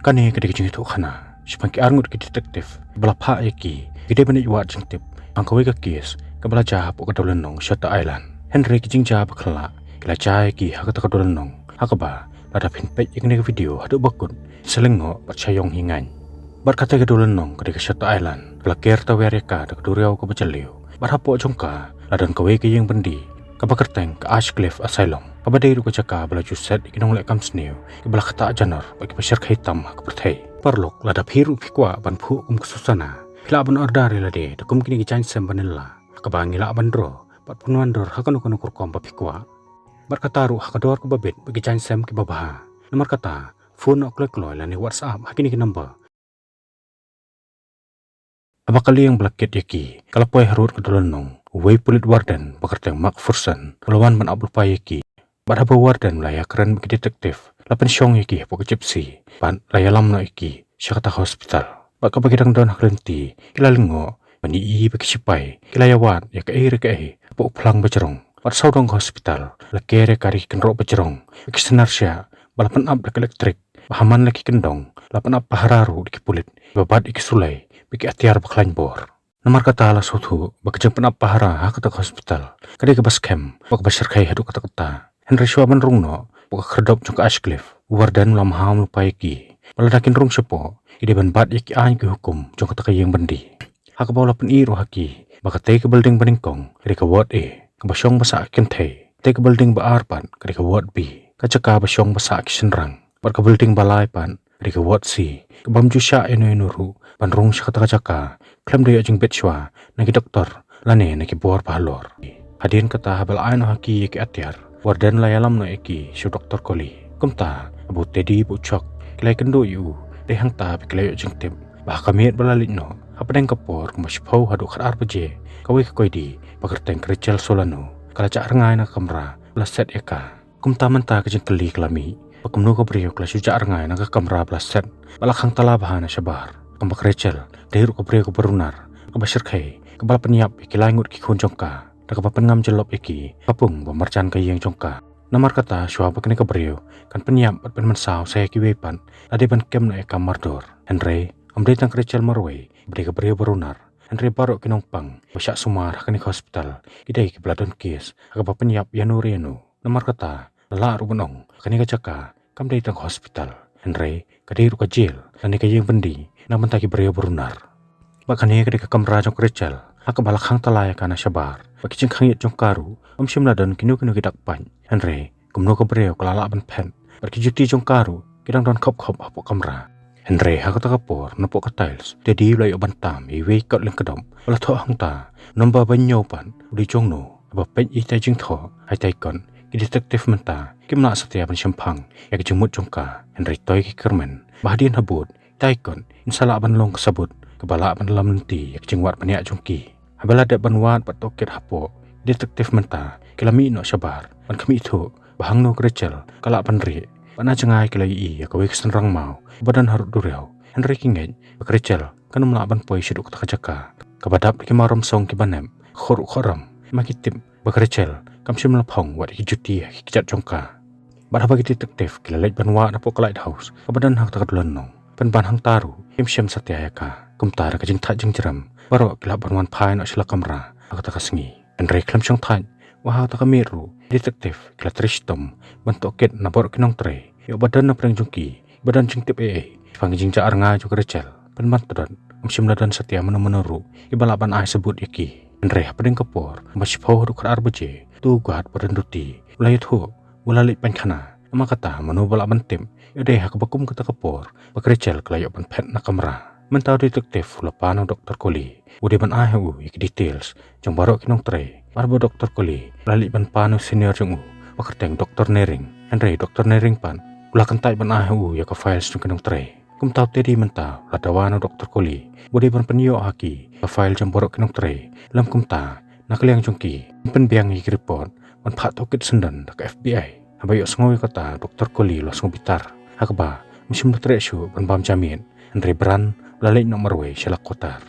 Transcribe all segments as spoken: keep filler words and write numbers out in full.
Kane ka dei ka jingïathuhkhana shaphang ki arngut ki detective ba la phah ïa ki, ki dei ban ïa wad jingtip shaphang kawei ka case kaba la jia hapoh ka dewlynnong Shutter Island. Hynrei ki jingjia ba khlak ki la jia ïa ki ha kata ka dewlynnong, ha kaba lada phin peit ïa kane ka video haduh ba kut, sa lyngngoh bad sa ïong hi ngaiñ. Bad kata ka dewlynnong ka dei ka Shutter Island, ba la ker tawiar ïa ka da ka duriaw kaba jylliew. Bad hapoh jong ka la don kawei ka ïing byndi kaba kyrteng ka Ashcliffe Asylum, kaba dei ruh ka jaka ba la ju set ïa ki nongleh kam sniew kiba la ktah janor bad kiba shyrkhei tam ha ka pyrthei. Paralok, lada phi ruh phi kwah ban phuh kum ka Susana, phi lah ban order ïa lade da kum kine ki jaiñsem vanilla, ha kaba ngi lah ban draw bad pynwan dor ha kano kano ka rukom ba phi kwah. Bad kata ruh ha ka dor kaba bit bad ki jaiñsem kiba bha. Namar kata, phone noh kloi kloi lane WhatsApp ha kine ki number. Haba ka lieng ba la kit ïa ki ka la poi harud ka dewlynnong, uwei u pulit warden ba kyrteng Mark Furson u la wan ban ap lypa ïa ki. Bad haba u warden u la ïakren bad ki detective, la pynshong ïa ki hapoh ka jipsi bad la ïalam noh ïa ki sha kata ka hospital. Bad kaba ki dang don ha ka lynti, ki la lyngngoh ban ïohi ba ki shipai ki la ïawad ïa kaei re kaei hapoh u phlang ba jrong. Bad sawdong ka hospital la ker ïa ka da ki kynroh ba jrong, ki snar shiah ba la pynap da ka elektrik, ba ha man la ki kyndong la pynap pahara ruh da ki pulit ba bat ïa ki sulai bad ki atiar ba khlaiñ bor. Namar kata la sngewthuh ba ka jingpynap pahara ha kata ka hospital ka dei kaba skhem bad kaba shyrkhei haduh katta katta. Hynrei shuwa ban rung noh hapoh ka khyrdop jong ka Ashcliffe, u warden u la maham lypa ïa ki ba lada kin rung shapoh, ki dei ban bat ïa ki aiñ ki hukum jong kata ka ïing byndi. Ha kaba u la pyni ruh ha ki ba katei ka building banyngkong ka dei ka ward A, kaba shong ba sah ki kynthei. Katei ka building ba ar pat ka dei ka ward B, ka jaka ba shong ba sah ki shynrang. Bad ka building ba lai pat ka dei ka ward C, kaba ym ju shah ïano ïano ruh ban rung sha kata ka jaka khlem da ïoh jingbit shuwa na ki doktor lane na ki bor ba halor. Hadien kata, haba la ai noh ha ki ïa ki atiar, u warden u la ïalam noh ïa ki sha u Doktor Coley. Kumta haba u Teddy bad u Chuck ki la ïakynduh ïa u, dei hangta ba ki la ïoh jingtip ba ha ka miet ba la leit noh, hapdeng ka por kumba shiphew haduh khatar baje, kawei ka koidi ba kyrteng ka Rachel Solano ka la jah rngai na ka kamra ba la set ïa ka. Kumta mynta ka jingkylli ka la mih ba kumno ka briew ka la shu jah rngai na ka kamra ba la set bad la khang tala bha na shabar. Kumba ka Rachel dei ruh ka briew kaba runar, kaba shyrkhei, kaba la pynïap ïa ki lai ngut ki khun jong ka da kaba pynngam jyllop ïa ki ha pung ba marjan ka ïing jong ka. Namar kata, shuwa ba kane ka briew kan pynïap bad pynmynsaw sa ïa kiwei pat, la dei ban kem noh ïa ka mardor. Hynrei ym dei tang ka Rachel marwei ba dei ka briew ba runar, hynrei baroh ki nongpang ba shah sumar ha kane ka hospital ki dei kiba la don case ha kaba pynïap ïano re ïano. Namar kata, la lah ruh ban ong ba kane ka jaka kam dei tang ka hospital, hynrei ka dei ruh ka jail lane ka ïing byndi na ka bynta ki briew ba runar. Bad kane ka dei ka kamra jong ka Rachel ha kaba la khang tala ïa ka na shabar, bad ki jingkhang ïit jong ka ruh ym shym la don kino kino ki dak pait. Hynrei kumno ka briew ka la lah ban phet bad ki juti jong ka ruh ki dang don khop khop hapoh kamra. Hynrei ha kata ka por, napoh ka tiles, u Teddy u la ïoh ban tam ïa iwei i kot lyngkdop ba la thoh hangta. Nombar ba hynñiew pat u dei jong no? Haba peit ïa itai i jingthoh ha itai i kot, ki detective mynta kim lah satia ban shemphang ïa ka jingmut jong ka, hynrei to ïa ki kyrmen ba hadien habud itai i kot in sa lah ban long ka sabut kaba lah ban lam lynti ïa ka jingwad bniah jong ki. Haba la dep ban wad bad tohkit hapoh, ki detective mynta ki la mih noh shabar ban khmih thuh ba hangno ka Rachel ka lah ban rieh. Bad na jngai ki la ïohi ïa kawei ka shynrang maw ba don harud duriaw, hynrei ki ngeit ba ka Rachel kan ym lah ban poi shaduh kata ka jaka kaba dap da ki marom song kiba nep, khohruh khohram. Ma ki tip ba ka Rachel kam shym la phong wat ïa ki juti ha ki kjat jong ka. Bad haba ki detective ki la leit ban wad hapoh ka lighthouse kaba don ha kata ka dewlynnong, pynban hangta ruh kim shem satia ïa ka. Kumta da ka jingthait jingjrem, baroh ki lah ban wan phai noh sha la kamra ha kata ka sngi. Hynrei khlem shongthait, wat ha kata ka miet ruh, ki detective ki la trei shitom ban tohkit na baroh ki nongtrei, ïoh ba don na pdeng jong ki ba don jingtip ei ei shaphang ka jingjah rngai jong ka Rachel. Pynban tdot, ym shym la don satia mano mano ruh kiba lah ban ai sabut ïa ki. Hynrei hapdeng ka por ba shiphew haduh khatar baje, uto u guard ba don duty u la ïathuh ba u la leit pynkhana. Namar kata, mano ba lah ban tip, ïoh dei ha kaba kum kata ka por ba ka Rachel ka la ïoh ban phet na kamra. Mynta u detective u la pan u Doktor Coley, u dei ban ai ha u ïa ki details jong baroh ki nongtrei. Bad haba u Doktor Coley u la leit ban pan u senior jong u ba kyrteng Doktor Nering, hynrei u Doktor Nering pat u la kyntait ban ai ha u ïa ka files jong ki nongtrei. Kumta u Teddy mynta u la dawa na u Doktor Coley ba u dei ban pynïoh ha ki ïa ka file jong baroh ki nongtrei, lymkumta na ka liang jong ki ban pynbiang ïa ki report ban phah tohkit syndon da ka F B I. Haba ïohsngew ïa kata, u Doktor Coley u la sngew bitar, ha kaba um shym la treh shuh ban bam ja miet, hynrei Bran u la leit noh marwei sha la quarter.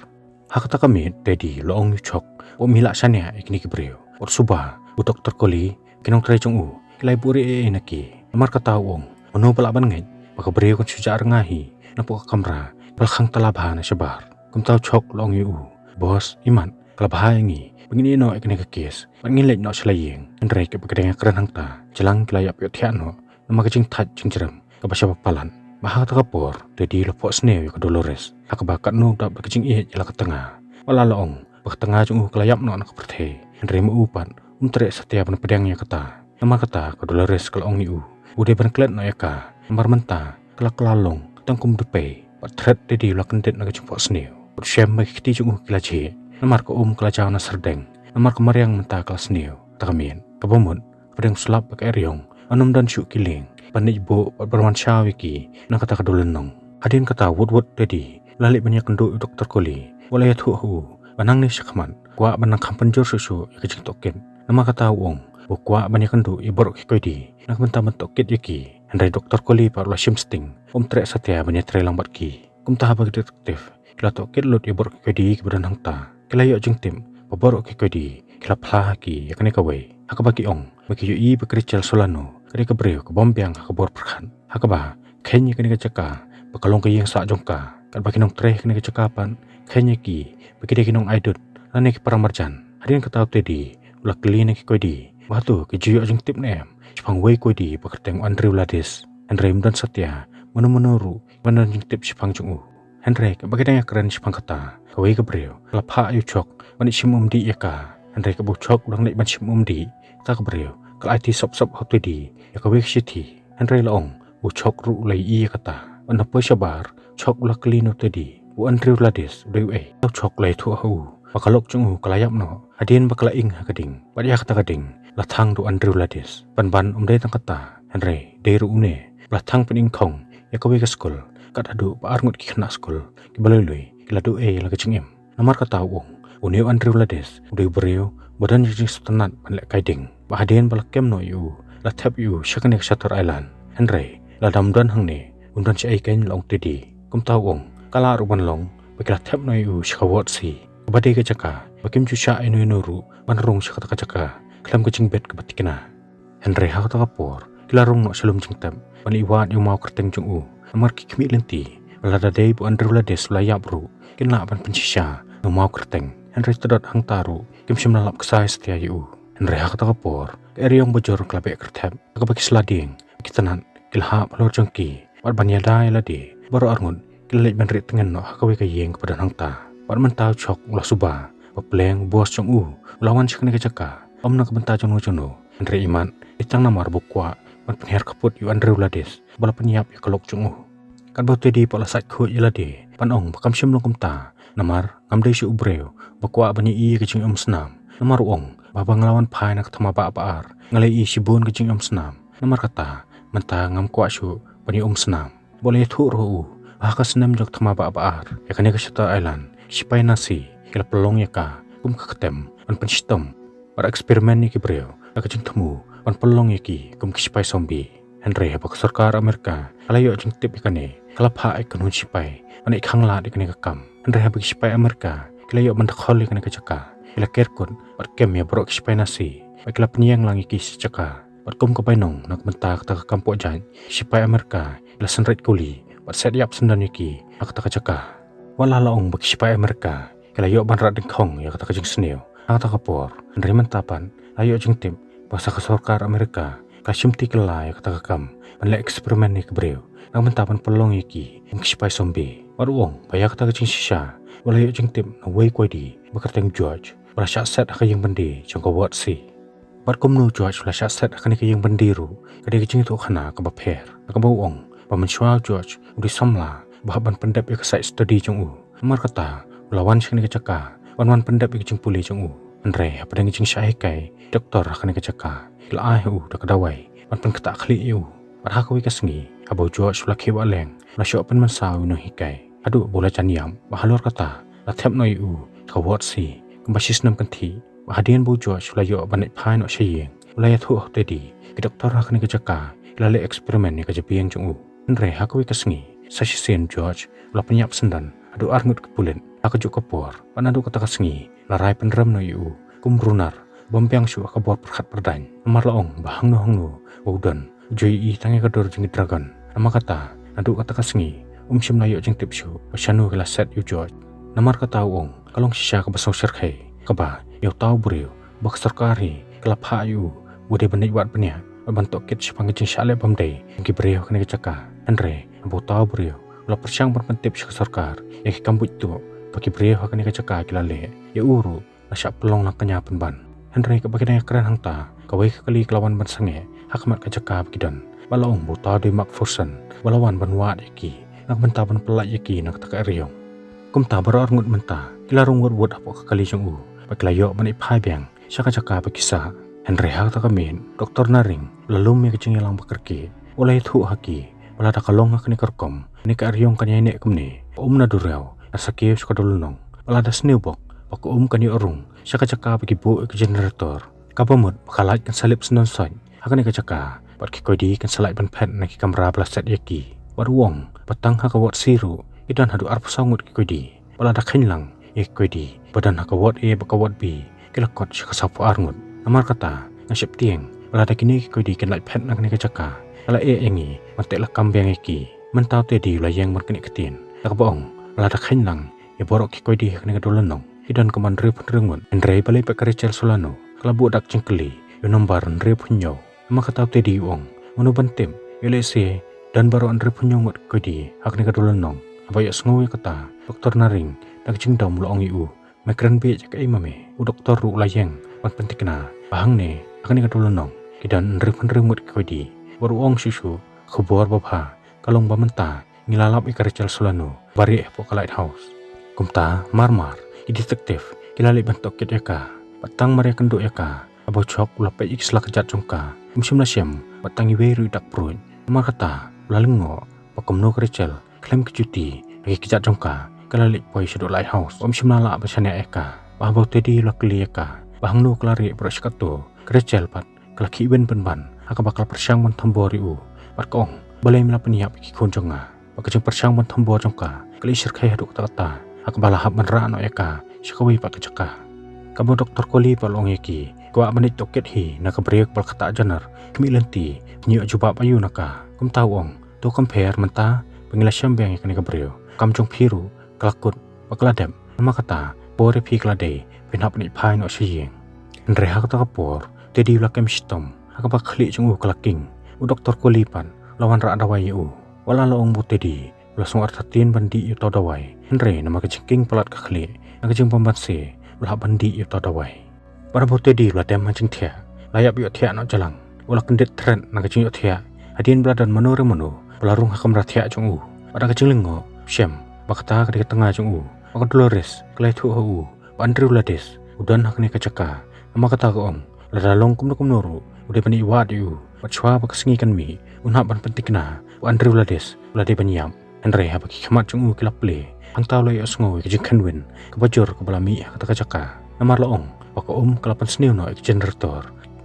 Ha kata ka miet, Teddy u la ong ïa u Chuck ba um lah shaniah ïa kine ki briew. Wat suba u Doktor Coley, ki nongtrei jong u ki la ïa buhrieh ei ei na ki. Namar kata u ong, mano ba lah ban ngeit ba ka briew kan shu jah rngai hi napoh ka kamra ba la khang tala bha na shabar. Kumta u Chok u la ong ïa u, "Boss, imat, ka la bha ïa ngi ba ngin ïeh noh ïa kane ka kes bad ngin leit noh sha la ïing." Hynrei kaba ka dang ïakren hangta, jlang ki la ïap ïohthiah noh namar ka jingthait jingjrem kaba shaba palat. Bad ha kata ka por Teddy u la phohsniew ïa ka Dolores, ha kaba katno u dap da ka jingïeit ïa la ka tnga. Wat la la ong ba ka tnga jong u ka la ïap noh na ka pyrthei, hynrei ma u pat um treh satia ban pdiang ïa kata. Namar kata ka Dolores ka la ong ïa u, u dei ban klet noh ïa ka, namar mynta ka la kylla long tang kum u dpei. Bad thret Teddy u la kyndit na ka jingphohsniew. Bad u shem ba ki kti jong u ki la jhieh, namar ka um ka la jaw na syrdeng, namar ka mariang mynta ka la sniew. Kata ka miet, kaba mut, hapdeng u slap bad ka eriong, ym don shuh ki lieng ban leit buh bad ban wan shaw ïa ki na kata ka dewlynnong. Hadien kata, wut wut Teddy u la leit ban ïakynduh ïa u Doktor Kohli, u la ïathuh ha u ba nangne shakhmat u kwah ban nang kham pynjur shuh shuh ïa ka jingtohkit. Namar kata u ong ba u kwah ban ïakynduh ïa baroh ki koidi na ka bynta ban tohkit ïa ki. Hynrei u Doktor Kohli pat u la shim sting, um treh satia ban ïatrei lang bad ki. Kumta haba ki detective ki la tohkit lut ïa baroh ki koidi kiba don hangta, ki la ïoh jingtip ba baroh ki koidi ki la phla ha ki ïa kane kawei, ha kaba ki ong ba ki ïohi ba ka Rachel Solano ka dei ka briew ka bym biang ha ka bor pyrkhat, ha kaba kheiñ ïa kane ka jaka ba ka long ka ïing sah jong ka. Katba ki nongtrei ha kane ka jaka pat kheiñ ïa ki ba ki dei ki nongaidud lane ki paramarjan. Hadien kata u Teddy u la kylli na ki koidi ba hato ki ju ïoh jingtip ne em shaphang uwei u koidi ba kyrteng u Andrew Ladis. Hynrei ym don satia mano mano ruh ban don jingtip shaphang jong u. Hynrei kaba ki dang ïakren shaphang kata, kawei ka briew ka la phah ïa u Chok ban leit shim umdih ïa ka. Hynrei kaba u Chok u dang leit ban shim umdih, kata ka briew ka la aiti sop sop ha u Teddy ïa kawei ka shithi. Hynrei la ong ba u Chok ruh u la ïohi ïa kata. Bad na poi shabar, u Chok u la kylli na u Teddy ba u Andrew Ladis u dei uei. U Chok u la ïathuh ha u ba ka lok jong u ka la ïap noh hadien ba ka la ing ha ka ding. Bad ïa kata ka ding la thang da u Andrew Ladis. Pynban ym dei tang kata, hynrei dei ruh une ba la thang pyningkhong ïa kawei ka skul, kat haduh ba arngut ki khynnah skul kiba lui lui ki la duh ei ïa la ka jingim. Namar kata u ong, une u Andrew Ladis u dei u briew ba don ïa ka jingsngewtynnat ban lehkai ding. Bad hadien ba la kem noh ïa u, la thep ïa u sha kane ka Shutter Island. Hynrei lada ym don hangne, ym don shaei keiñ, la ong Teddy. Kumta u ong, ka lah ruh ban long ba ki la thep noh ïa u sha ka Ward C, kaba dei ka jaka ba kim ju shah ïano ïano ruh ban rung sha kata ka jaka khlem ka jingbit kaba thikna. Hynrei ha kata ka por ki la rung noh sha lum jingtep ban leit wad ïa u maw kyrteng jong u. Namar ki khmih lynti ba lada dei ba u Andrew Ladis u la ïap ruh, kin lah ban pynshisha na u maw kyrteng. Hynrei to dot hangta ruh kim shym la lap ksai satia ïa u. Hynrei ha kata ka por ka eriong bajur ka la beh kyrthep, ha kaba ki sla dieng, ki tnat ki la hap halor jong ki. Bad ban ïada ïa lade, baroh arngut ki la leit ban rieh tngen noh ha kawei ka ïing kaba don hangta. Bad mynta u Chok u la suba ba pleng u boss jong u u la wan sha kane ka jaka, ym na ka bynta jongno jongno, hynrei imat dei tang namar ba u kwah ban pynhiar khappud ïa u Andrew Ladis ba la pynïap ïa ka lok jong u. Katba u Teddy pat u la sait khuid ïa lade ban ong ba kam shym long kumta, namar ngam dei shuh u briew ba kwah ban ïohi ïa ka jingim snam. Namar u ong ba haba nga la wan phai na ka thma bah ba ar, nga la ïohi shibun ka jingim snam. Namar kata mynta ngam kwah shuh ban ïa um snam. Bad u la ïathuh ruh ha u ba ha ka snem jong ka thma bah ba ar ïa kane ka Shutter Island, ki shipai Nazi ki la pynlong ïa ka kum ka ktem ban pynshitom bad experiment ïa ki briew da ka jingthmu ban pynlong ïa ki kum ki shipai zombie. Hynrei haba ka sorkar Amerika ka la ïoh jingtip ïa kane, ka la phah ïa ki kynhun shipai ban leit khanglad ïa kane ka kam. Hynrei haba ki shipai Amerika ki la ïoh ban dkhot ïa kane ka jaka, ki la ker kut bad kem ïa baroh ki shipai Nazi bad ki la pynïeng lang ïa ki sha jaka. Bad kum ka bainong na ka bynta kata ka kam poh jait, ki shipai Amerika ki la synreit kuli bad set ïap syndon ïa ki ha kata ka jaka. Wat la la ong ba ki shipai Amerika ki la ïoh ban rat dyngkhong ïa kata ka jingsniew ha kata ka por, hynrei mynta pat la ïoh jingtip ba sa ka sorkar Amerika ka shimti kylla ïa kata ka kam ban leh experiment ïa ki briew na ka bynta ban pynlong ïa ki kum ki shipai zombie. Bad u ong ba ïa kata ka jingshisha, u la ïoh jingtip na uwei u koidi ba kyrteng George, ba la shah set ha ka ïing byndi jong ka Ward C. Bad kumno u George u la shah set ha kane ka ïing byndi ruh, ka dei ka jingïathuhkhana kaba pher, ha kaba u ong ba mynshuwa u George u dei samla ba hap ban pyndep ïa ka site study jong u. Namar kata u la wan sha kane ka jaka ban wan pyndep ïa ka jingpule jong u. Hynrei hapdeng ka jingshah hikai ki doktor ha kane ka jaka, ki la ai ha u da ka dawai ban pynktah khlieh ïa u. Bad ha kawei ka sngi, haba u George u la khie wah leng, u la shoh pynmynsaw ïa u nonghikai haduh ba u la jan ïap. Bad halor kata la thep noh ïa u sha ka Ward C kumba shisnem kynthih. Bad hadien ba u George u la ïoh ban leit phai noh sha ïing, u la ïathuh ha u Teddy, ki doktor ha kane ka jaka ki la leh experiment ïa ka jabieng jong u. Hynrei ha kawei ka sngi, sa shisien u George u la pynïap syndon haduh arngut ki pulit ha kajuh ka por. Bad naduh kata ka sngi la rai pynrem noh ïa u kum u runar bym biang shuh ha ka bor pyrkhat pyrdaiñ. Namar la ong ba hangno hangno ba u don, u ju ïohi tang ïa ka dur jong ki dragon. Namar kata naduh kata ka sngi Um shym la ïoh jingtip shuh ba shano ki la set ïa u George. Namar kata u ong, ka long shisha kaba sngewsarkhei, kaba ïa uta u briew ba ka sorkar hi ka la phah ïa u, u dei ban leit wad bniah bad ban tohkit shaphang ka jingshah leh bym dei jong ki briew ha kane ka jaka. Hynrei haba uta u briew u la pyrshang ban pyntip sha ka sorkar ïa ki kam buit tuh ba ki briew ha kane ka jaka ki la leh, ïa u ruh la shah pynlong lang kñia pynban. Hynrei kaba ki dang ïakren hangta, kawei ka kali ka la wan ban sangeh ha khmat ka jaka ba ki don, ba la ong ba uta u dei u Mark Ferguson, ba la wan ban wad ïa ki na ka bynta ban pyllait ïa ki na kata ka riong. Kumta baroh arngut mynta ki la rung wut wut hapoh ka kali jong u, bad ki la ïoh ban ïaphai biang sha ka jaka ba ki sah. Hynrei ha kata ka miet Doktor Naring u la lum ïa ka jingïalang ba kyrkieh, u la ïathuh ha ki ba lada ka long ha kane ka rukom, kane ka riong kan ïaineh kumne, ka um na duriaw kan sa kiew sha ka dewlynnong, ba lada sniew bok ba ka um kan ïoh rung sha ka jaka ba ki buh ïa ka generator, kaba mut ba ka lait kan sa lip syndon soit ha kane ka jaka, bad ki koidi kan sa lait ban phet na ki kamra ba la set ïa ki. Bad u ong ba tang ha ka ward C ruh ki don haduh arphew saw ngut ki koidi, ba lada kheiñ lang ïa ki koidi ba don ha ka ward A bad ka ward B, ki la kot sha ka sawphew ar ngut. Namar kata nga sheptieng ba lada kine ki koidi kin lait phet na kane ka jaka, ka la eh ïa ngi ban teh lakam biang ïa ki. Mynta u Teddy u la ïeng ban knieh ktien, da kaba ong ba lada kheiñ lang ïa baroh ki koidi ha kane ka dewlynnong, ki don kumba hynriewphew hynriew ngut. Hynrei balei pat ka Rachel Solano ka la buh dak jingkylli ïa u nombar hynriewphew hynñiew? Namar kata u Teddy u ong, mano ban tip, ïoh lehse don baroh hynriewphew hynñiew ngut ki koidi ha kane ka dewlynnong. Haba ïohsngew ïa kata, Doktor Naring da ka jingdom u la ong ïa u, me kren bieit ïa kaei ma me? U doktor ruh u la ïeng ban pynthikna ba hangne ha kane ka dewlynnong ki don hynriewphew hynriew ngut ki koidi. Bad u ong shuh shuh, ka khubor babha ka long ba mynta ngi la lap ïa ka Rachel Solano ba rieh hapoh ka lighthouse. Kumta marmar ki detective ki la leit ban tohkit ïa ka, bad tang mar ïakynduh ïa ka, haba u Chok u la peit ïa ki sla kjat jong ka, um shym la shem ba tang iwei ruh i dak pruid. Namar kata u la lyngngoh ba kumno ka Rachel khlem ka Juti ha ki kjat jong ka, ka la leit poi shaduh lighthouse, um shym la lah ban shaniah ïa ka. Bad haba u Teddy u la kylli ïa ka ba hangno ka la rieh baroh shi katta, ka Rachel pat ka la khih win pynban, ha kaba ka la pyrshang ban thombor ïa u, bad ka ong, balei me la pynïap ïa ki khun jong nga? Bad ka jingpyrshang ban thombor jong ka ka la shyrkhei haduh katta katta, ha kaba la hap ban rah noh ïa ka sha kawei pat ka jaka. Kaba u Doktor Kohli pat u la ong ïa ki, kwah ban leit tohkit hi na ka briew kaba la ktah janar khmih lynti, phin ïoh jubab aïu na ka? Kumta u ong, to compare mynta ba ngi la shem biang ïa kane ka briew, kam jong phi ruh ka la kut bad ka la dep. Namar kata por ïa phi ka la dei phin hap ban ïaphai noh sha ïing. Hynrei ha kata ka por u Teddy u la kem shitom, ha kaba ka khlieh jong u ka la king. U Doktor Kohli pat u la wanrah dawai ïa u. Wat la ong ba u Teddy u la sngew artatien ban dih ïa uta u dawai, hynrei namar ka jingking palat ka khlieh, na ka jingbym banse u la hap ban dih ïa uta u dawai. Bad haba u Teddy u la dem ha jingthiah, la ïap ïohthiah noh jalang. U la kyndit thret na ka jingïohthiah, hadien ba la don mano re mano ba la rung ha kamra thiah jong u. Bad da ka jinglyngngoh u shem ba kata ka dei ka tnga jong u, ba ka Dolores ka la ïathuh ha u ba Andrew Ladis u don ha kane ka jaka. Namar kata ka ong, lada long kumno kumno ruh u dei ban ïa wad ïa u, bad shuwa ba ka sngi kan mih un hap ban pynthikna ba Andrew Ladis u la dei ban ïap. Hynrei haba ki khmat jong u ki la plie, hangta u la ïohsngew ïa ka jingkhynwin kaba jur kaba la mih ha kata ka jaka. Namar la ong ba ka um ka la pynsniew noh ïa ka generator,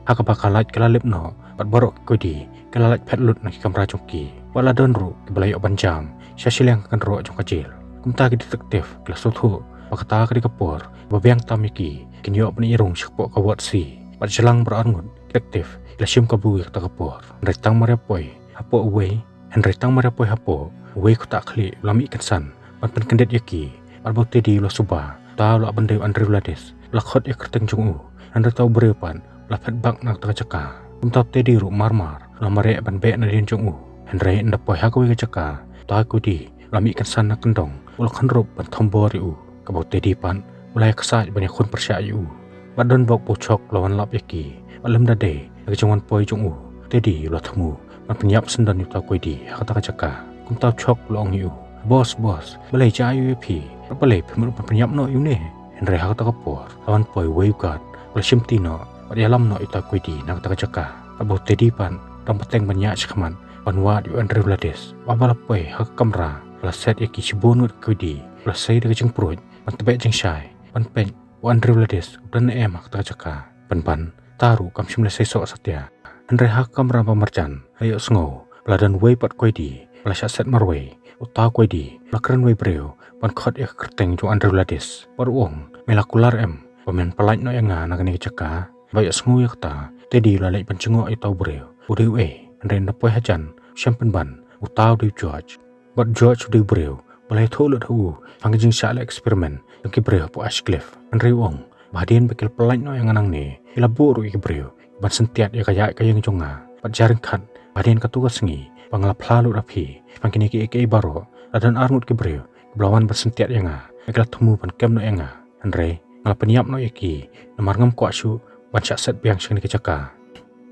ha kaba ka lait ka la lip noh, bad baroh ki koidi ki la lait phet lut na ki kamra jong ki. Bad la don ruh kiba la ïoh ban jam sha shiliang ka kynroh jong ka jel. Kumta ki detective ki la sngewthuh ba kata ka dei ka por ba biang tam ïa ki kin ïoh ban ïarung sha kpoh ka ward C. Bad sha lang baroh arngut ki detective ki la shim kabu ïa kata ka por. Hynrei tang mar ïa poi hapoh uwei, hynrei tang mar ïa poi hapoh uwei u ktah khlieh u la mih kynsan ban pynkyndit ïa ki. Bad haba u Teddy u la suba, uta u la ban dei u Andrew Ladis u la khot ïa ka kyrteng jong u. Hynrei uta u briew pat u la phet bak na kata ka jaka. Kumta u Teddy ruh marmar u la mareh ban beh nadien jong u. Hynrei ynda poi ha kawei ka jaka, uta u Kohli u la mih kynsan na kyndong, u la khynrup ban thombor ïa u. Kaba u Teddy pat u la ïaksaid ban ïakhun pyrshah ïa u. Bad don bok ba u Chok u la wan lap ïa ki, bad lymda dei na ka jingwan poi jong u, u Teddy u la thmu ban pynïap syndon ïa uta u Kohli ha kata ka jaka. Kumta u Chok u la ong ïa u, boss, boss, balei jia aiu ïa phi? Bad balei phim ïoh ban pynïap noh ïa une? Hynrei ha kata ka por la wan poi uwei u guard ba la shimti noh bad ïalam noh ïa uta u Kohli na kata ka jaka. Bad haba u Teddy pat u dang bteng ban ïaid shakhmat ban wad ïa u Andrew Ladis, bad haba la poi ha ka kamra ba la set ïa ki shibun ngut ki koidi, u la sei da ka jingpruid ban tbeh jingshai ban peit ba u Andrew Ladis u don ne em ha kata ka jaka. Pynban, uta ruh kam shym la sei soh satia. Hynrei ha ka kamra ba marjan la ïohsngew ba la don uwei pat u Kohli ba la shah set marwei. Uta u Kohli u la kren wei briew ban khot ïa ka kyrteng jong u Andrew Ladis, bad u ong, me la kular em ba men pyllait noh ïa nga na kane ka jaka? Haba ïohsngew ïa kata, u Teddy u la leit ban jngoh ïa uta u briew. U dei uei? Hynrei ynda poi hajan u shem pynban, uta u dei u George. Bad George u dei u briew ba la ïathuh lut ha u shaphang ka jingshah leh experiment jong ki briew hapoh Ashcliffe. Hynrei u ong ba hadien ba ki la pyllait noh ïa nga nangne, ki la buh ruh ïa ki briew ban syntiat ïa ka ïaid ka ïeng jong nga. Bad jia ryngkat ba hadien katto ka sngi ba nga la phla lut ha phi shaphang kine kiei kiei baroh, la don arngut ki briew kiba la wan ban syntiat ïa nga, bad ki la thmu ban kem noh ïa nga. Hynrei nga la pynïap noh ïa ki namar ngam kwah shuh ban shah set biang sha kane ka jaka.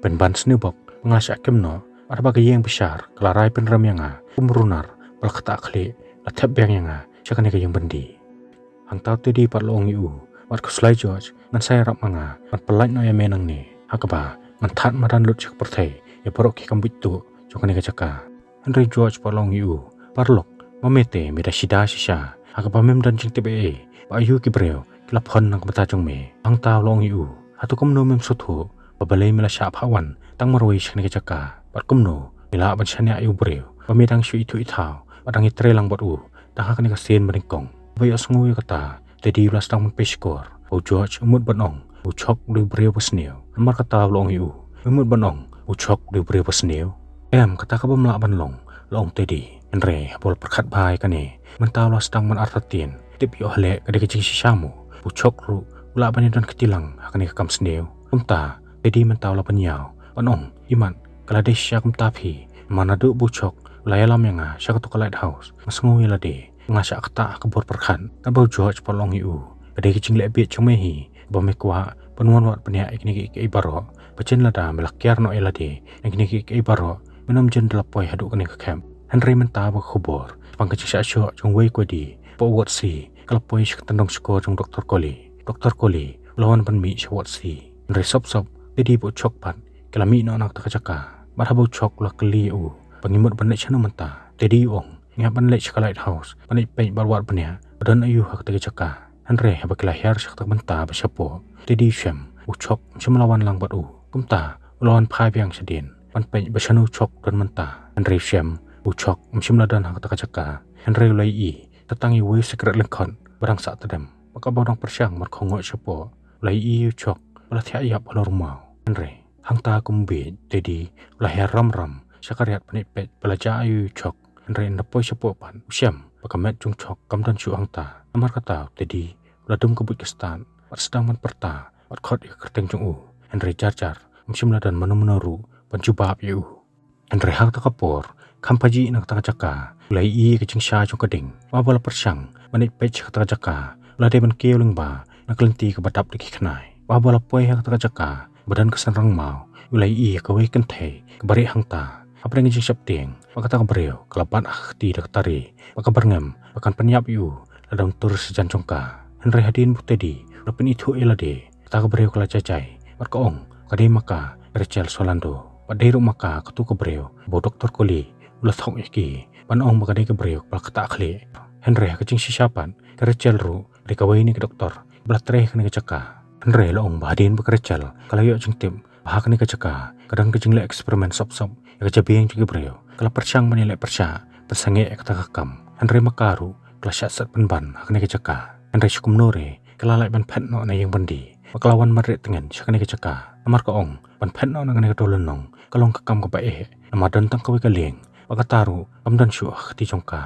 Pynban sniewbok ba nga la shah kem noh, bad haba ka ïing bishar ka la rai pynrem ïa nga kum u runar ba la ktah khlieh, la thep biang ïa nga sha kane ka ïing byndi. Hangta u Teddy pat u la ong ïa u, wat khuslai George, ngan sa ïarap ma nga ban pyllait noh ïa me nangne, ha kaba ngan thad madan lut sha ka pyrthei ïa baroh ki kam buit tuh jong kane ka jaka. Hynrei George pat u la ong ïa u, paralok, ma me te me da shida shisha, ha kaba mem don jingtip ei ei ba aïu ki briew ki la phon na ka bynta jong me. Hangta u la ong ïa u, hato kumno mem sngewthuh ba balei me la shah phah wan tang marwei sha kane ka jaka, bad kumno me lah ban shaniah ïa u briew ba me dang shu ithuh ithaw bad dang ïatrei lang bad u tang ha kane ka sien ba nyngkong? Haba ïohsngew ïa kata, u Teddy u la sdang ban pyrshah ba u George u mut ban ong ba u Chok u dei u briew ba sniew. Namar kata u la ong ïa u, me mut ban ong ba u Chok u dei u briew ba sniew? Em, kata ka bym lah ban long, la ong u Teddy. Hynrei haba u la pyrkhat bha ïa kane, mynta u la sdang ban artatien, tip ïoh haleh ka dei ka jingshisha mo ba u Chok ruh u lah ban ïadon kti lang ha kane ka kam sniew. Kumta u Teddy mynta u la pynïaw ban ong, imat, ka la dei shisha kumta phi, namar naduh ba u Chok u la ïalam ïa nga sha kato ka lighthouse, nga sngew ïa lade, nga shah ktah ha ka bor pyrkhat. Katba u George pat u la ong ïa u, ka dei ka jingleh bieit jong me hi ba me kwah ban wan wad bniah ïa kine kiei kiei baroh, ba jan lada me la kiar noh ïa lade na kine kiei kiei baroh, me nym jan da la poi haduh kane ka khep. Hynrei mynta ba ka khubor shaphang ka jingshah shoh jong uwei u khynnah hapoh Ward C ka la poi sha ka tyndong shkor jong u Doktor Koli. U Doktor Koli u la wan ban mih sha Ward C. Hynrei sop sop u Teddy bad u Chok pat ki la mih noh na kata ka jaka. Bad haba u Chok u la kylli ïa u ba ngi mut ban leit shano mynta, u Teddy u ong, ngi hap ban leit sha ka lighthouse ban leit peit bad wad bniah ba don aïu ha kata ka jaka. Hynrei haba ki la hiar sha kata ka bynta ba shapoh, u Teddy u shem ba u Chok um shym la wan lang bad u. Kumta u la wan phai biang shadien ban peit ba shano u Chok u don mynta. Hynrei u shem ba u Chok um shym la don ha kata ka jaka. Hynrei u la ïohi tang ïa uwei u sikret lyngkhot ba dang sah tdem. Bad kaba u dang pyrshang ban khongngoh shapoh, u la ïohi ïa u Chok ba la thiah ïap halor u maw. Hynrei hangta kum u bieit, u Teddy u la hiar ram ram sha ka riat ban ïa peit ba la jia aïu ïa u Chok. Hynrei ynda poi shapoh pat, u shem ba ka met jong u Chok kam don shuh hangta. Namar kata u Teddy u la dum ka buit ka stad bad sdang ban pyrta bad khot ïa ka kyrteng jong u. Hynrei jar jar um shym la don mano mano ruh ban jubab ïa u. Hynrei ha kata ka por, kham pajih na kata ka jaka, u la ïohi ïa ka jingshisha jong ka ding. Bad haba u la pyrshang ban ïa peit sha kata ka jaka, u la dei ban kiew lyngba na ka lynti kaba dap da ki khnai. Bad haba u la poi ha kata ka jaka ba don ka synrang maw, u la ïohi ïa kawei ka kynthei kaba rieh hangta. Hapdeng ka jingsheptieng ba kata ka briew ka la bat ha ka kti da ka tari, bad ka byrngem ba kan pynïap ïa u lada un tur sha jan jong ka. Hynrei hadien ba u Teddy u la pynithuh ïa lade, kata ka briew ka la jai jai bad ka ong ba ka dei ma ka Rachel Solando, bad dei ruh ma ka kato ka briew ba u Doktor Koli u la thok ïa ki ban ong ba ka dei ka briew kaba la ktah khlieh. Hynrei ha ka jingshisha pat, ka Rachel ruh ka dei kawei na ki doktor ba la trei ha kane ka jaka. Hynrei la ong ba hadien ba ka Rachel ka la ïoh jingtip ba ha kane ka jaka ka don ka jingleh experiment sop sop ïa ka jabieng jong ki briew, ka la pyrshang ban ïaleh pyrshah ban sangeh ïa kata ka kam. Hynrei ma ka ruh ka la shah set pynban ha kane ka jaka. Hynrei shu kumno re, ka la leit ban phet noh na ïing byndi bad ka la wan mareh tngen sha kane ka jaka. Namar ka ong ban phet noh na kane ka dewlynnong ka long ka kam kaba eh, namar don tang kawei ka lieng bad kata ruh kam don shuh ha ka kti jong ka.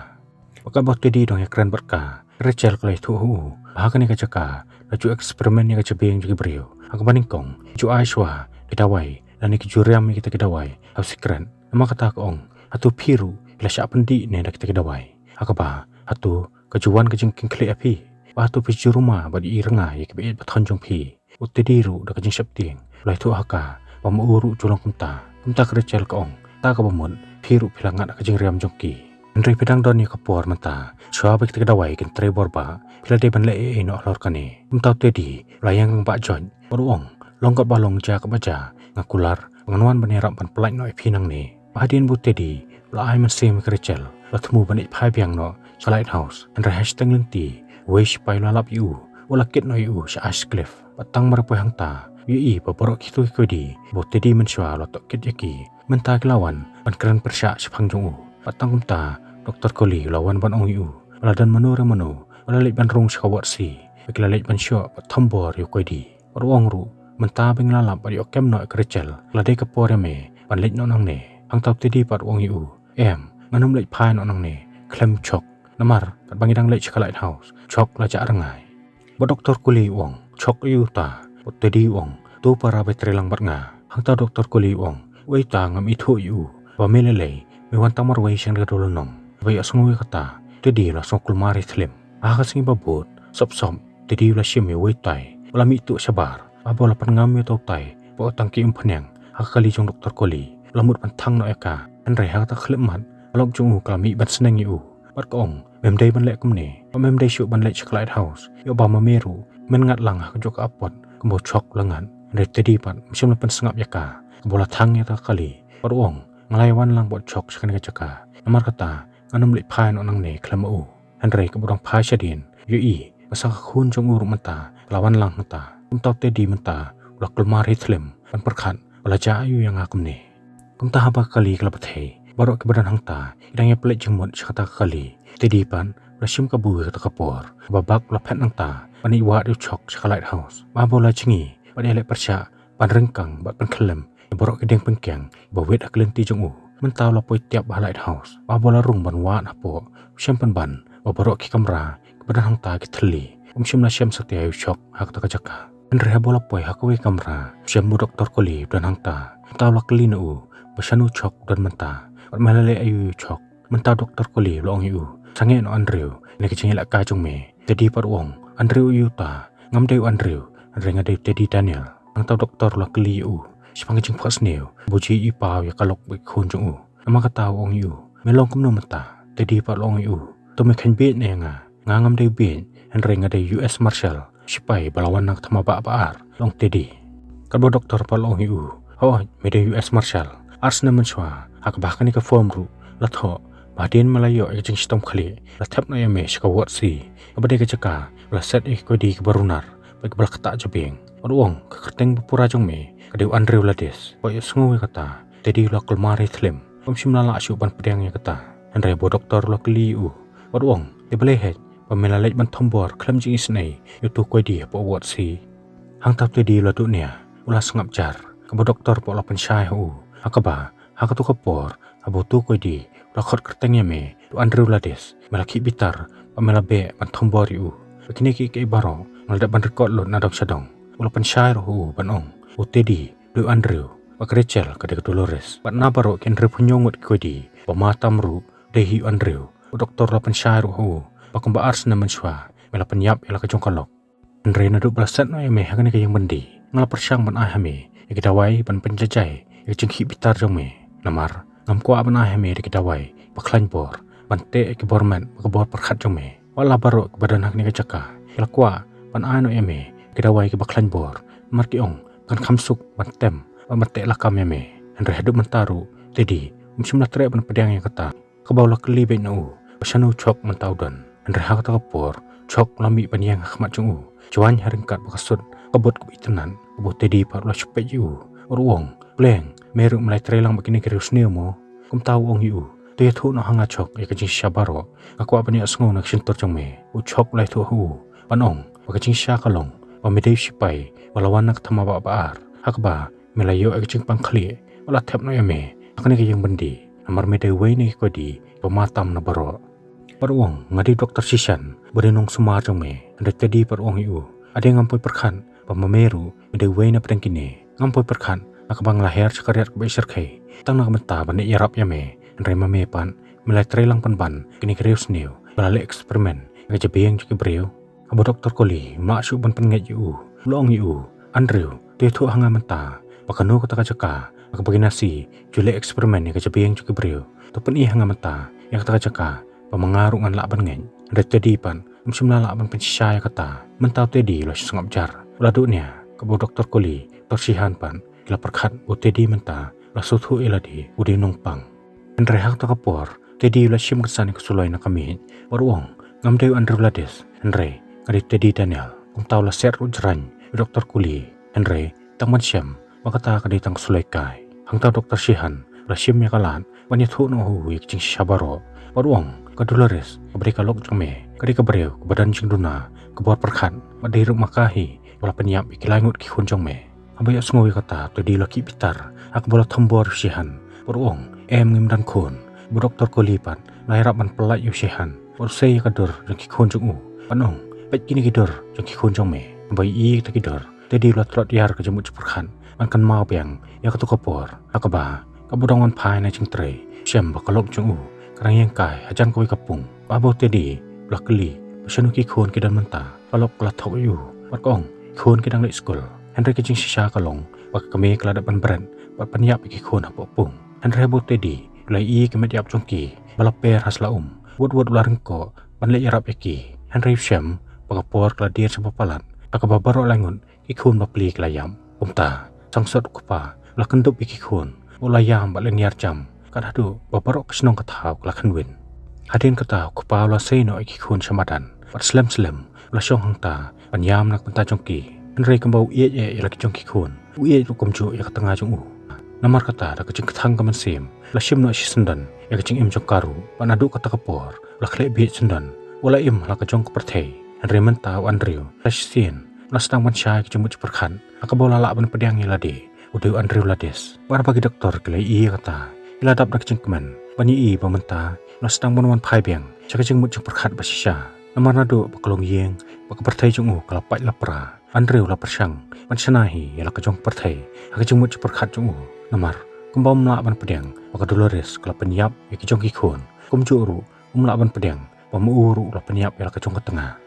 Bad katba u Teddy u dang ïakren bad ka, ka Rachel ka la ïathuh ha u ba ha kane ka jaka la ju experiment ïa ka jabieng jong ki briew, ha kaba nyngkong ki ju ai shuwa ki dawai lane ki ju riam ïa kita ki dawai ha u sikret. Namar kata ka ong, hato phi ruh phi la shah pyndih ne da kita ki dawai? Ha kaba hato ka ju wan ka jingkynkhlieh ha phi? Bad hato phi ju ruma bad ïohi rnga ïa kiba ïeit ba thon jong phi? U Teddy ruh da ka jingsheptieng u la ïathuh ha ka ba ma u ruh u ju long kumta. Kumta ka Rachel ka ong, kata kaba mut phi ruh phi la ngat ha ka jingriam jong ki. Hynrei phi dang don ïa ka por mynta, shuwa ba kita ki dawai kin trei bor bha, phi la dei ban leh ei ei noh halor kane. Kumta u Teddy u la ïeng rangbah joit bad u ong, long katba long, jia kaba jia, nga kular ba ngan wan ban ïarap ban pyllait noh ïa phi nangne. Bad hadien ba u Teddy u la ai mynsiem ïa ka Rachel, u la thmu ban ïaid phai biang noh sha ka lighthouse. Hynrei ha shiteng lynti uwei u sipai u la lap ïa u, u la kit noh ïa u sha Ashcliffe. Bad tang mar u poi hangta u ïohi ba baroh kito ki koidi ba u Teddy mynshuwa u la tohkit ïa ki, mynta ki la wan ban kren pyrshah shaphang jong u. Bad tang kumta u Doktor Koli u la wan ban ong ïa u ba la don mano re mano ba la leit ban rung sha ka Ward C, ba ki la leit ban shoh bad thombor ïa u koidi. Bad u ong ruh, mynta ba ngi la lap bad ïoh kem noh ïa ka Rachel, ka la dei ka por ïa me ban leit noh nangne. Hangta u Teddy pat u ong ïa u, em, ngan ym leit phai noh nangne, khlem Chok. Namar katba ngi dang leit sha ka lighthouse, Chok la jah rngai. Bad Doktor Kuli u ong, Chok aïu uta? Bad Teddy u ong, uto u para ba trei lang bad nga. Hangta Doktor Kuli u ong, uei uta, ngam ithuh ïa u. Ba me lei lei me wan tang marwei sha kane ka dewlynnong? Ba ïohsngew ïa kata, Teddy u la sngew kulmar ïa thlim. Ha ka sngi ba bud, sop sop Teddy u la shim ïa uwei u tai ba la mih tuh shabar. Haba u la pynngam ïa uta u tai, ba u tang ki umphniang ha ka kali jong Doktor Kuli, u la mut ban thang noh ïa ka. Hynrei ha kata ka khyllipmat, ka lok jong u ka la mih ban sneng ïa u. Bad ka ong, mem dei ban leh kumne, ba mem dei shuh ban leit sha ka lighthouse. Ïoh ba ma me ruh men ngat lang ha kajuh ka apot kumba u Chok u la ngat. Hynrei Teddy pat um shym la pynsngap ïa ka. Kaba u la thang ïa kata ka kali, bad u ong, nga la ïa wan lang bad u Chok sha kane ka jaka. Namar kata ngan ym leit phai noh nangne khlem ma u. Hynrei kaba u dang phai shadien, u ïohi ba sa ka khun jong u ruh mynta ka la wan lang hangta. Kumta u Teddy mynta u la kulmar ïa thlim ban pyrkhat ba la jah aïu ïa nga kumne. Kumta haba ka kali ka la bthei, baroh kiba don hangta ki dang ïa pynleit jingmut sha kata ka kali. Teddy pat u la shim kabu ïa kata ka por. Kaba bak u la phet nangta ban ïa wad ïa u Chok sha ka lighthouse. Bad haba u la jngi bad ïaleh pyrshah ban ryngkang bad pynkhyllem ïa baroh ki dieng pynkiang ba wit ha ka lynti jong u, mynta u la poi tiap ha lighthouse. Bad haba u la rung ban wad hapoh, u shem pynban ba baroh ki kamra kiba don hangta ki thylli. Um shym la shem satia ïa u Chok ha kata ka jaka. Hynrei haba u la poi ha kawei ka kamra, u shem ba u Doktor Kuli u don hangta. Mynta u la kylli na u ba shano u Chok u don mynta, bad me la leh aïu ïa u Chok. Mynta u Doktor Kuli u la ong ïa u, sangeh noh Andrew ïa kane ka jingïalehkai jong me. Teddy pat u ong, Andrew aïu uta? Ngam dei u Andrew, hynrei nga dei u Teddy Daniel. Hangta u doktor u la kylli ïa u shaphang ka jingphohsniew ba u ju ïohi paw ïa ka lok bad ki khun jong u. Namar kata u ong ïa u, me long kumno mynta? Teddy pat u la ong ïa u, to me kheiñ bieit ne ïa nga? Nga ngam dei u bieit, hynrei nga dei U S Marshal, u shipai ba la wan na ka thma bah ba ar, u ong Teddy. Katba u doktor pat u la ong ïa u, hooid, me dei U S Marshal. Ar snem mynshuwa, ha kaba ha kane ka form ruh la thoh ba hadien ba me la ïoh ïa ka jingshitom khlieh, la thep noh ïa me sha ka Ward C, kaba dei ka jaka ba la set ïa ki koidi kiba runar bad kiba la ktah jabieng. Bad u ong, ka kyrteng ba pura jong me ka dei u Andrew Ladis. Ba ïohsngew ïa kata, Teddy u la kulmar ïa thlim, um shym la lah shuh ban pdiang ïa kata. Hynrei ba u doktor u la kylli ïa u, bad u ong, te balei heh ba me la leit ban thombor khlem jingisynei ïa uto u koidi hapoh Ward C? Hangta u Teddy u la duh nia, u la sngap jar. Katba u doktor pat u la pynshai ha u, ha kaba ha kato ka por, haba uto u koidi u la khot kyrteng ïa me da u Andrew Ladis, me la khih bitar bad me la beh ban thombor ïa u. Bad kine kiei kiei baroh nga la dep ban record lut na dong sha dong. U la pynshai ruh ha u ban ong, u Teddy u dei u Andrew, bad ka Rachel ka dei ka Dolores, bad na baroh ki hynriewphew hynñiew ngut ki koidi ba ma tam ruh, u dei hi u Andrew. U doktor u la pynshai ruh ha u ba kumba ar snem mynshuwa me la pynïap ïa la ka jong ka lok. Hynrei naduh ba la set noh ïa me ha kane ka ïing byndi, nga la pyrshang ban ai ha me ïa ki dawai ban pynjaijai ïa ka jingkhih bitar jong me. Namar ngam kwah ban ai ha me da ki dawai ba khlaiñ bor ban teh ïa ki bor met bad ka bor pyrkhat jong me. Wat la baroh kiba don ha kane ka jaka ki la kwah ban ai noh ïa me ïa ki dawai kiba khlaiñ bor, namar ki ong kan kham suk ban tem bad ban teh lakam ïa me. Hynrei haduh mynta ruh Teddy um shym la treh ban pdiang ïa kata. Katba u la kylli beit na u ba shano u Chok mynta u don, hynrei ha kata ka por u Chok u la mih ban ïeng ha khmat jong u, jwaiñ ha ryngkat bad ka suit ka boot kaba itynnad. Katba u Teddy pat u la shu peit ïa u, bad u ong, pleng, me ruh me la trei lang bad kine ki riewsniew mo? Kumta u ong ïa u, to ïathuh noh ha nga Chok ïa ka jingshisha baroh, nga kwah ban ïohsngew na ka shyntur jong me. U Chok u la ïathuh ha u ban ong ba ka jingshisha ka long ba me dei u shipai ba la wan na ka thma bah ba ar, ha kaba me la ïoh ïa ka jingpang khlieh bad la thep noh ïa me ha kane ka ïing byndi, namar me dei uwei na ki koidi ba ma tam na baroh. Bad u ong, nga dei u Doktor Shishan, ba dei u nongsumar jong me. Hynrei Teddy pat u ong ïa u, ade ngam poi pyrkhat ba ma me ruh me dei uwei na pdeng kine. Ngam poi pyrkhat ha kaba nga la her sha ka riat kaba ishyrkhei tang na ka bynta ban leit ïarap ïa me. Hynrei ma me pat me la trei lang pynban ïa kine ki riewsniew ba la leh experiment ïa ka jabieng jong ki briew. Haba u Doktor Kuli um lah shuh ban pynngeit ïa u, u la ong ïa u, Andrew, to ïathuh ha nga mynta ba kano kata ka jaka ha kaba ki Nazi ki ju leh experiment ïa ka jabieng jong ki briew. To pyni ha nga mynta ïa kata ka jaka ba ma nga ruh ngan lah ban ngeit. Hynrei Teddy pat um shym la lah ban pynshisha ïa kata. Mynta u Teddy u la shu sngap jar, u la duh nia. Katba u Doktor Kuli, Doktor Shihan pat ki la pyrkhat ba u Teddy mynta u la sngewthuh ïa lade u dei u nongpang. Hynrei ha kata ka por Teddy u la shim kynsan ïa ka suloi na ka miej bad u ong, ngam dei u Andrew Ladis, hynrei nga dei Teddy Daniel. Kumta u la set ruh jraiñ ïa u Doktor Kuli, hynrei tang ban shem ba kata ka dei tang ka suloi kai. Hangta u Doktor Shihan u la shim ïa ka lad ban ïathuh noh ha u ïa ka jingshisha baroh bad u ong, ka Dolores kaba dei ka lok jong me ka dei ka briew kaba don jingduna, ka bor pyrkhat, bad dei ruh ma ka hi ba la pynïap ïa ki lai ngut ki khun jong me. Haba ïohsngew ïa kata u Teddy u la khih bitar ha kaba u la thombor ïa u Shihan bad u ong, em, ngim don khun. Ba u Doktor Koli pat u la ïarap ban pyllait ïa u Shihan bad u sei ïa ka dur jong ki khun jong u, ban ong, peit kine ki dur jong ki khun jong me. Ba ïohi ïa kita ki dur, Teddy u la tlot ïar ka jingmut jingpyrkhat ban kynmaw biang ïa kato ka por ha kaba, kaba u dang wan phai na jingtrei, u shem ba ka lok jong u ka dang ïeng kai hajan kawei ka pung. Bad haba u Teddy u la kylli ba shano ki khun ki don mynta, ka lok ka la thok ïa u bad ka ong, ki khun ki dang leit skul. Hynrei ka jingshisha ka long ba ka kmie ka la dep ban bret bad pynïap ïa ki khun hapoh pung. Hynrei haba u Teddy u la ïohi ïa ka met ïap jong ki ba la per ha sla um, wut wut u la ryngkoh ban leit ïarap ïa ki. Hynrei u shem ba ka por ka la dier sha ba palat, ha kaba baroh lai ngut ki khun ba pli ki la ïap. Kumta, sangsot u kpa u la kyndup ïa ki khun, u la ïam bad lyniar jam, kat haduh ba baroh ka shnong ka thaw ka la khynwit. Hadien kata u kpa u la sei noh ïa ki khun sha madan bad slem slem u la shong hangta ban ïam na ka bynta jong ki. Hynrei kumba u ïeit eh ïa la ki jong ki khun, u ïeit ruh kumjuh ïa ka tnga jong u. Namar kata, da ka jingkthang ka mynsiem, u la shim noh shi syndon ïa ka jingim jong ka ruh, bad naduh kata ka por u la khleh bieit syndon. U la im ha la ka jong ka pyrthei. Hynrei mynta u Andrew, sa shisien u la sdang ban shai ka jingmut jingpyrkhat ha kaba u la lah ban pdiang ïa lade, u dei u Andrew Ladis. Bad haba ki doktor ki la ïohi ïa kata, ki la dap da ka jingkmen ban ïohi ba mynta u la sdang ban wan phai biang sha ka jingmut jingpyrkhat ba shisha. Namar naduh ba ka longïing bad ka pyrthei jong u ka la pait la pra, u Andrew u la pyrshang ban shna hi ïa la ka jong ka pyrthei ha ka jingmut jingpyrkhat jong u. Namar kumba um lah ban pdiang ba ka Dolores ka la pynïap ïa ki jong ki khun, kumjuh ruh um lah ban pdiang ba ma u ruh u la pynïap ïa la ka jong ka tnga.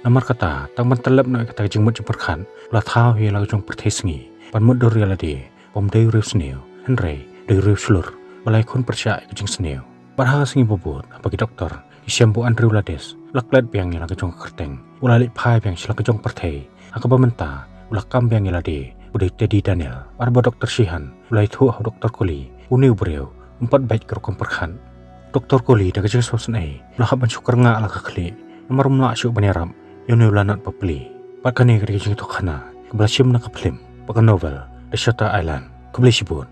Namar kata, tang ban tyllep noh ïa kata ka jingmut jingpyrkhat, u la thaw hi ïa la ka jong ka pyrthei sngi ban mutdur ïa lade ba um dei u riewsniew, hynrei u dei u riewshlur ba la ïakhun pyrshah ïa ka jingsniew. Bad ha ka sngi ba bud, haba ki doktor ki shem ba u Andrew Ladis u la klet biang ïa la ka jong ka kyrteng, u la leit phai biang sha la ka jong ka pyrthei ha kaba mynta u la kam biang ïa lade, u dei u Teddy Daniel. Bad haba u Doktor Shihan u la ïathuh ha u Doktor Koli, une u briew um pat beit ka rukom pyrkhat. Doktor Koli da ka jingsngewsynei u la hap ban shu kyrngah la ka khlieh, namar um lah shuh ban ïarap ïa une u lanot ba pli. Bad kane ka dei ka jingïathuhkhana kaba la shim na ka phlim bad ka novel The Shutter Island. Khublei shibun.